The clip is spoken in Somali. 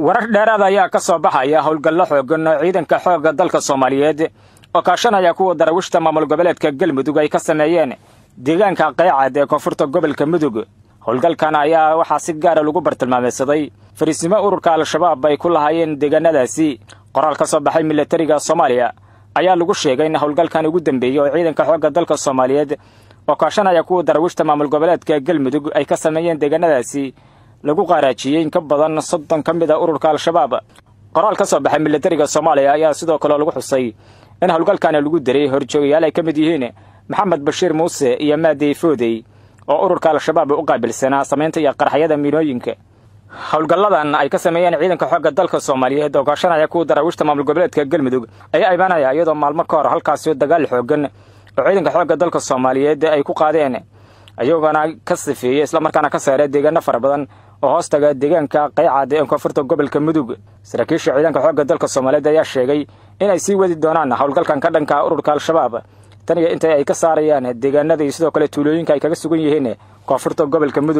Warar dheeraad ayaa ka soo baxaya howlgallo xooggan oo ciidanka xoogga dalka Soomaaliyeed oo kaashanaya kuwa darawiishta maamul goboleedka Galmudug ay ka sameeyeen deegaanka Qeycad ee koonfurta gobolka Mudug. Howlgalkan ayaa waxaa si gaar ah lagu bartilmaameedsaday fariisimo ururka Al-Shabaab ay ku lahaayeen deegaanadaasi. Qoraal ka soo baxay militariga Soomaaliya ayaa lagu sheegay in howlgalkan ugu dambeeyay oo ciidanka xoogga dalka Soomaaliyeed oo kaashanaya kuwa darawiishta maamul goboleedka Galmudug ay ka sameeyeen deegaanadaasi lagu qaraajiyay in ka badan 30 ka mid ah ururka Al-Shabaab. Qoraal ka soo baxay militariga Soomaaliya ayaa sidoo kale lagu xusay in howlgalkan lagu diray horjoogayaal ay ka mid yihiin Maxamed Bashiir Muuse iyo Maadi Foodey oo ururka Al-Shabaab u qaabilsanaa samaynta iyo qarxyada miinooyinka. Howlgalladan ay ka sameeyeen ciidanka xoogga dalka Soomaaliyeed oo kaashanaya kuwa darawiishta maamul goboleedka Galmudug ayaa imaanaya iyadoo maalmo ka hor halkaasi dagaal xooggan oo ciidanka xoogga dalka Soomaaliyeed ay ku qaadeen, iyagana ka sifeeyay isla markaana ka saaray deegaano fara badan oo hoostaga deegaanka Qeycad ee koonfurta gobolka Mudug. Saraakiisha ciidanka xoogga dalka Soomaaliyeed ayaa sheegay in ay sii wadi doonaan howlgalkan ka dhanka ururka Al-Shabaab tan iyo inta ay ka saarayaan deegaanada iyo sidoo kale tuulooyinka ay kaga sugan yihiin koonfurta gobolka Mudug.